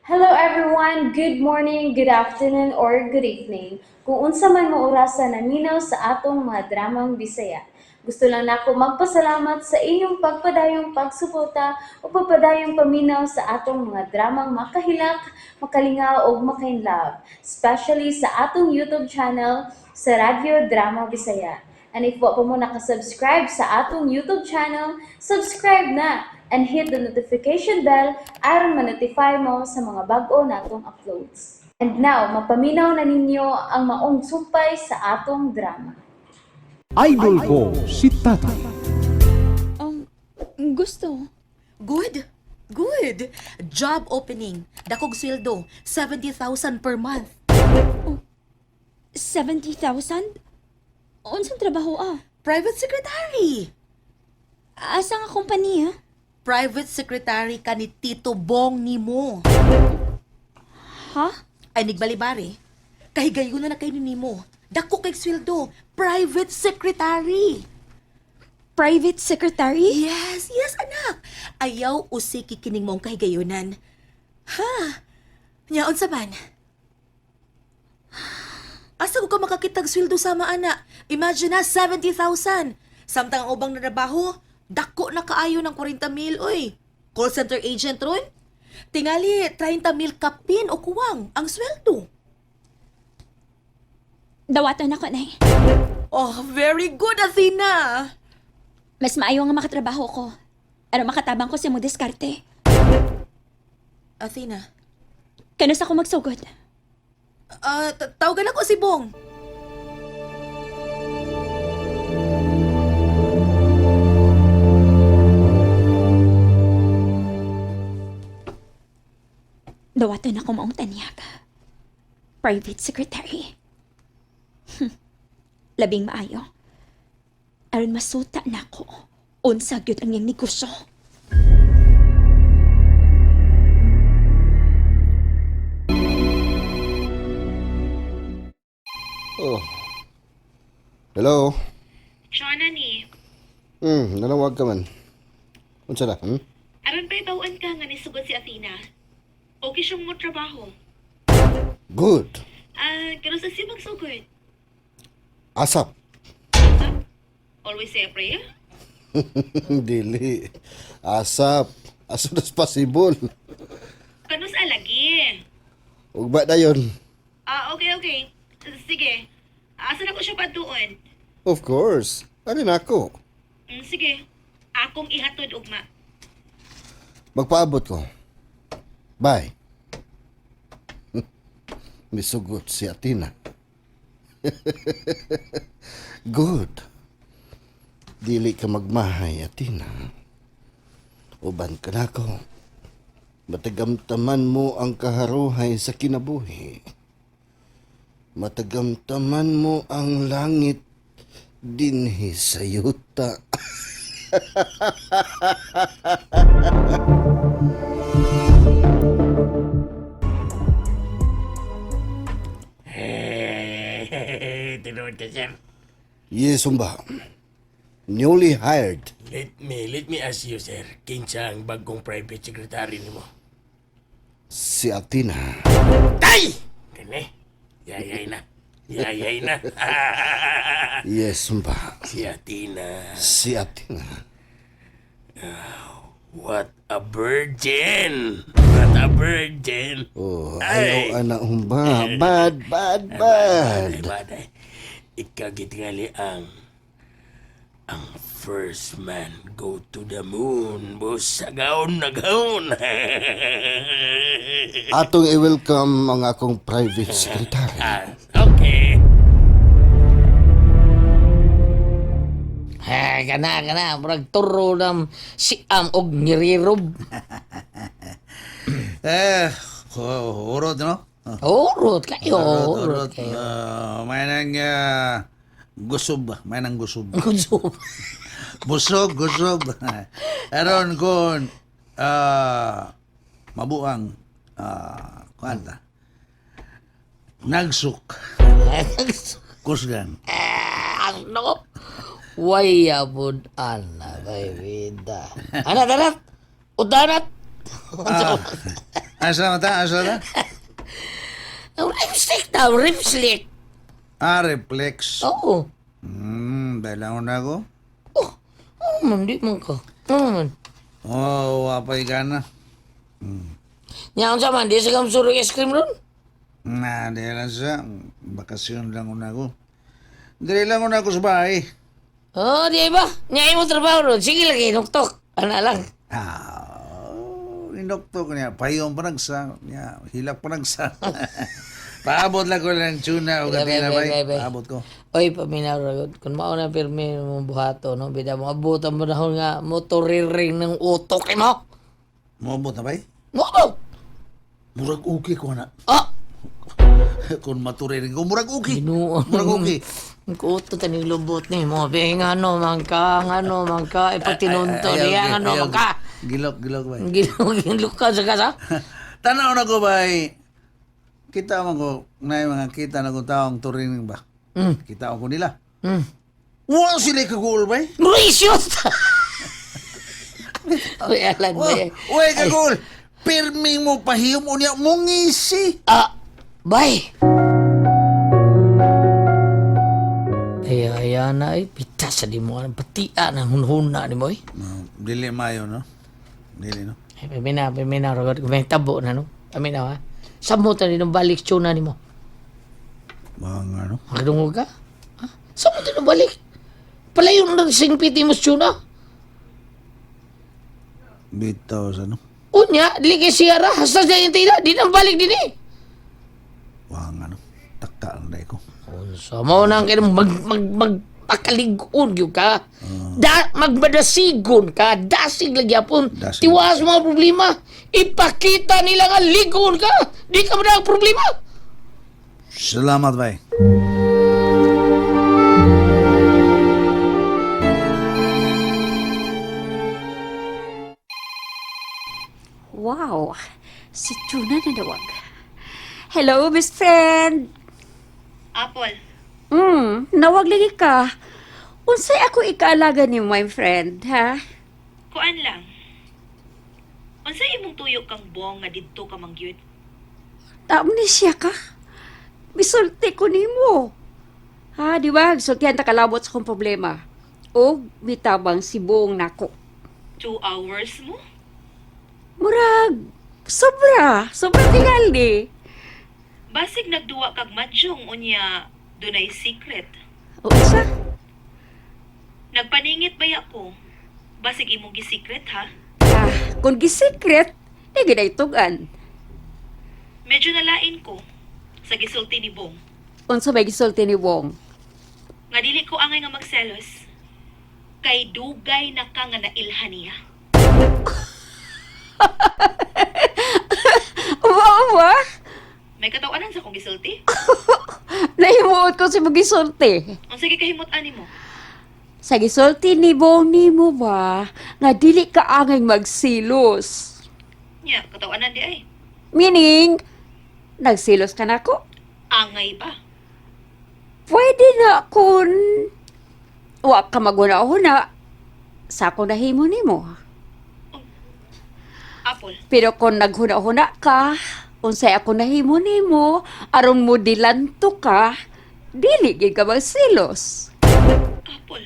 Hello everyone! Good morning, good afternoon, or good evening. Kung unsa man mo orasa naminaw sa atong mga dramang Bisaya. Gusto lang nako magpasalamat sa inyong pagpadayong pagsuporta o pagpadayong paminaw sa atong mga dramang makahilak, makalingaw ug makainlove, especially sa atong YouTube channel sa Radyo Drama Bisaya. And if wa pa mo nakasubscribe sa atong YouTube channel, subscribe na and hit the notification bell aron ma-notify mo sa mga bag-o natong uploads. And now, mapaminaw na ninyo ang maong sumpay sa atong drama. Idol ko si Tatay. Gusto. Good. Good. Job opening. Dakog sweldo, 70,000 per month. 70,000? Unsang trabaho ah? Private secretary. Asa nga kompanya? Private secretary ka ni Tito Bong nimo. Ha? Ay nigbalibari. Kahigayon na na kay nimo. Dako kay sweldo. Private secretary. Private secretary? Yes, yes anak. Ayaw usiki kining mong kahigayunan. Ha? Nyaon sa man? Asa ko ka makakitag sweldo sama ana? Imagine na 70,000. Samtang ang ubang narabaho, dako na kaayo ng 40 mil, oy. Call center agent ron. Tingali 30 mil kapin o kuwang ang sweldo. Dawatan ako, Nay. Oh, very good, Athena. Mas maayo nga makatrabaho ko. Aron makatabang ko sa imong diskarte. Athena, Kanus ako magsugod. Tawagan ako si Bong. Dawatan ako maong tanyag. Private secretary. Labing maayo. Aron masuta na ako. Unsa gyud ang iyang negosyo. Oh. Hello? Shona ni, Nanawag ka man. Unsa na? Hmm? aron pa'y bawaan ka nga nisugod si Athena. Okay siyang mo trabaho. Good. Ah, pero sa siya magsugod. Asap. Always say a prayer. Dili. Asap. As soon as possible. Kanus alagi. Ugba na yun. Ah, okay, okay. Sige. Asa na ko siya pa doon? Of course. Ano na ako? Sige. Akong ihatod ugma. Magpaabot ko. Bye. Misugot si Athena. Good. Dili ka magmahay, Athena. Uban ka na ako. Matagamtaman mo ang kaharuhay sa kinabuhi. Matagamtaman mo ang langit dinhi sa yuta. Tinuod ka, sir. Yes, Humba. Newly hired. Let me ask you, sir. Kinsa ang bagong private secretary nimo? Si Athena. Tay! Kani? Yayay na. Yayay na. Yes, Humba. Si Athena. Si Athena. What a virgin! What a virgin! Oh, Ay. ayaw anak humba. Bad, bad, bad. Ay, baday. Ikagitingali ang first man go to the moon. Boss, agaon na gaon. Atong i-welcome ang akong private secretary. Ah, okay. Ha, kana kana murag turo nam siam og ngirirob. Eh, urot, no? Urot kayo, Urot, urot urot. kayo. May nang gusub, may nang gusub. Gusub. Busog, gusub. Aron kung mabuang kuan ta. Nagsuk, kusgan. Ano? Way abod ana kay vida. Ana darat. Udanat. Asa na ta? Asa na ta? Ang lipstick daw, lipstick. Ah, reflex. Oo. Dahil lang na ako. Oh, ano man, di man ka. Ano man? Oh, wapay ka na. Nya, unsa man, di sa kamsuro ice cream ron? Na, di lang siya. Bakasyon lang una ko. Dili lang una ko sa bahay. Oh, di ba? Nya imo trabaho ron. Sige lagi, nuktok. Ana lang. Ah, inokto ko niya. Payong panagsa. Niya, hilak panagsa. Paabot lang ko ng tuna o Bye, katina, bye, bay. bye, bye. Paabot ko. Oy, paminaw ra gud. Kung mao na pirmi mong buhato, no? Bida mo abot ang panahon nga motoriring ng utok mo. Moabot na, bay? Moabot! Murag okay ko na. Ah! Kung maturiring ko, murag okay. Ginoo. Murag okay. Ang kuto taning lubot ni mo. Be, ngano man ka, ngano man ka, ipatinunto Ayaw, niya, ayaw, ngano ayaw. man ka. Gilok, gilok, bay. Gilok ka sa kasa. Tanaw na ko, bay. Kita man ko, na yung mga kita na ko taong turiring ba? Kita ko nila. Wa sila kagul, bay. Mauritius! Uy, alam mo eh. Uy, kagul. Pirmi mo pahiyom unya mungisi. Ah, bye! Ay, ay, na ay, pita sa di mo, patia ng hunhuna ni mo eh. No, dili mayo, no? Dili, no? Ay, pamina, pamina, Robert, kung may tabo na, no? Pamina, ha? Samot na nung balik tuna ni mo. Mga ano? Makadungog ka? Ha? Samot na nung balik. Palayo na singpiti mo sa tuna. Bitaw sa ano? Unya, dili kay siyara, hasta sa yung tila, di nang balik din eh. Wang ano? Takka ang day ko. Unsa mo nang kay mag mag magpakaligon gyud ka. Da magmadasigon ka, dasig lagi apon. Dasig. Tiwas mga problema. Ipakita nila nga ligon ka. Di ka man problema. Salamat, bay. Wow, si Tuna nanawag. Hello, best friend. Apple, Nawag lagi ka. Unsay ako ikaalaga ni my friend, ha? kuan lang. Unsay imong tuyo kang buong nga didto ka mangyud? Amnesia ka. Misulti ko nimo. Ha, di ba? Sultihan ta kalabot sa akong problema. O mitabang si buong nako. 2 hours mo? Murag, sobra. Sobra tingali. Basig nagduwa kag madyong unya dunay secret. O isa? Nagpaningit baya ko. Basig imong gisikret ha? Ah, kung gisikret, di gid tugan. Medyo nalain ko sa gisulti ni Bong. Unsa may gisulti ni Wong? Nga dili ko angay nga magselos. Kay dugay na ka nga nailhan niya. Wow, wa? May katawanan sa kong gisulti. Nahimuot ko sa mga gisulti. Unsa gikahimot ani mo? Sa gisulti ni Bong nimo ba nga dili ka angay magsilos. Nya, katawanan di ay. Meaning, nagsilos ka nako. Angay ba? Pwede na kun wa ka maguna-una sa akong nahimo nimo. Apple, Pero kung naghuna-huna ka, unsay ako nahimo nimo, aron mo dilanto ka, dili gid ka magsilos. Apple.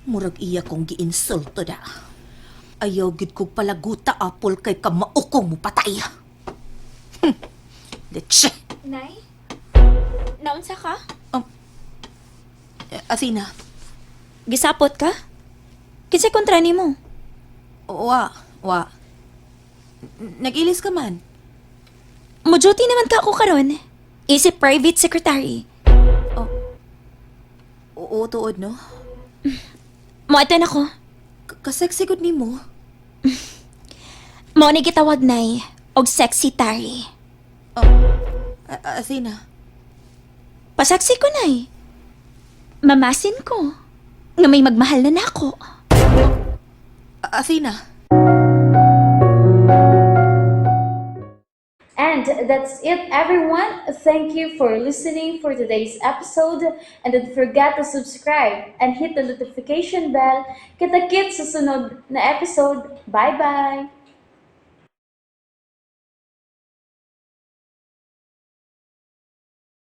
Murag iya kong giinsulto da. Ayaw gid kog palaguta Apple kay kamaukong mo patay. Leche. Nay, naunsa ka? Athena, Gisapot ka? Kinsay kontra nimo? wa, wa. Nag-ilis ka man. Mo duty naman ka ako karon. Isip private secretary. Oo, tuod no. Moatan ako. Kasexy gud nimo. Mo ni gitawag nay og sexy tari. Athena, Pasaksi ko nay. Mamasin ko. Nga may magmahal na nako. Athena. And And that's it, everyone. Thank you for listening for today's episode. And don't forget to subscribe and hit the notification bell. Kita-kits sa sunod na episode. Bye-bye!